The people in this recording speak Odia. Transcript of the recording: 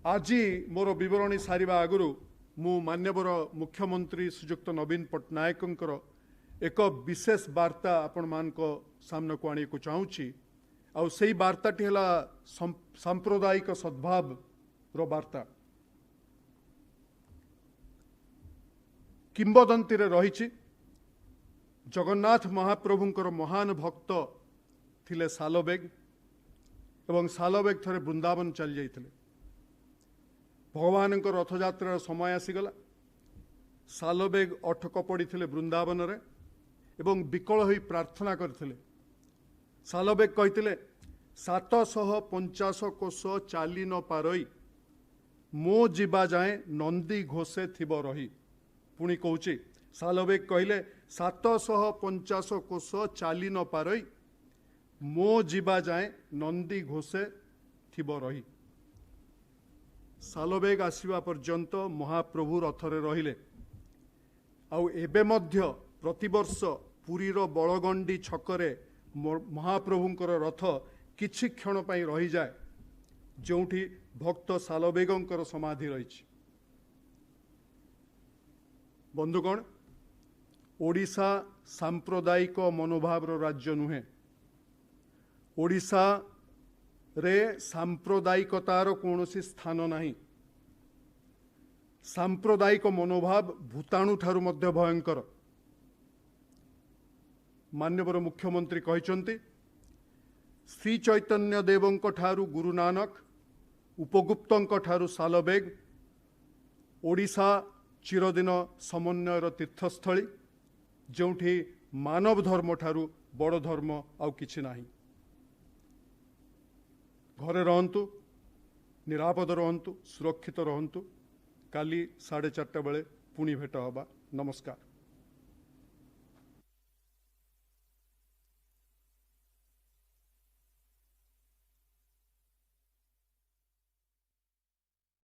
ଆଜି ମୋର ବିବରଣୀ ସାରିବା ଆଗରୁ ମୁଁ ମାନ୍ୟବର ମୁଖ୍ୟମନ୍ତ୍ରୀ ଶ୍ରୀଯୁକ୍ତ ନବୀନ ପଟ୍ଟନାୟକଙ୍କର ଏକ ବିଶେଷ ବାର୍ତ୍ତା ଆପଣମାନଙ୍କ ସାମ୍ନାକୁ ଆଣିବାକୁ ଚାହୁଁଛି। ଆଉ ସେଇ ବାର୍ତ୍ତାଟି ହେଲା ସାମ୍ପ୍ରଦାୟିକ ସଦ୍ଭାବର ବାର୍ତ୍ତା। କିମ୍ବଦନ୍ତୀରେ ରହିଛି, ଜଗନ୍ନାଥ ମହାପ୍ରଭୁଙ୍କର ମହାନ ଭକ୍ତ ଥିଲେ ସାଲବେଗ ଏବଂ ସାଲବେଗ ଥରେ ବୃନ୍ଦାବନ ଚାଲି ଯାଇଥିଲେ। ଭଗବାନଙ୍କ ରଥଯାତ୍ରାର ସମୟ ଆସିଗଲା। ସାଲବେଗ ଅଟକ ପଡ଼ିଥିଲେ ବୃନ୍ଦାବନରେ ଏବଂ ବିକଳ ହୋଇ ପ୍ରାର୍ଥନା କରିଥିଲେ। ସାଲବେଗ କହିଥିଲେ, 750 କୋଷ ଚାଲି ନ ପାରଇ, ମୋ ଯିବା ଯାଏଁ ନନ୍ଦୀ ଘୋଷେ ଥିବ ରହି। ପୁଣି କହୁଛି, ସାଲବେଗ କହିଲେ, 750 କୋଷ ଚାଲି ନ ପାରଇ, ମୋ ଯିବା ଯାଏଁ ନନ୍ଦୀ ଘୋଷେ ଥିବ ରହି। ସାଲବେଗ ଆସିବା ପର୍ଯ୍ୟନ୍ତ ମହାପ୍ରଭୁ ରଥରେ ରହିଲେ। ଆଉ ଏବେ ମଧ୍ୟ ପ୍ରତିବର୍ଷ ପୁରୀର ବଳଗଣ୍ଡି ଛକରେ ମହାପ୍ରଭୁଙ୍କର ରଥ କିଛି କ୍ଷଣ ପାଇଁ ରହିଯାଏ, ଯେଉଁଠି ଭକ୍ତ ସାଲବେଗଙ୍କର ସମାଧି ରହିଛି। ବନ୍ଧୁଗଣ, ଓଡ଼ିଶା ସାମ୍ପ୍ରଦାୟିକ ମନୋଭାବର ରାଜ୍ୟ ନୁହେଁ। ଓଡ଼ିଶାରେ ସାମ୍ପ୍ରଦାୟିକତାର କୌଣସି ସ୍ଥାନ ନାହିଁ। ସାମ୍ପ୍ରଦାୟିକ ମନୋଭାବ ଭୂତାଣୁ ଠାରୁ ମଧ୍ୟ ଭୟଙ୍କର। ମାନ୍ୟବର ମୁଖ୍ୟମନ୍ତ୍ରୀ କହିଛନ୍ତି, ଶ୍ରୀ ଚୈତନ୍ୟ ଦେବଙ୍କ ଠାରୁ ଗୁରୁ ନାନକ, ଉପଗୁପ୍ତଙ୍କ ଠାରୁ ସାଲବେଗ, ଓଡ଼ିଶା ଚିରଦିନ ସମନ୍ୱୟର ତୀର୍ଥସ୍ଥଳୀ, ଯେଉଁଠି ମାନବ ଧର୍ମ ଠାରୁ ବଡ଼ ଧର୍ମ ଆଉ କିଛି ନାହିଁ। ଘରେ ରହନ୍ତୁ, ନିରାପଦ ରହନ୍ତୁ, ସୁରକ୍ଷିତ ରହନ୍ତୁ। କାଲି 4:30 ବେଳେ ପୁଣି ଭେଟ ହେବା। ନମସ୍କାର।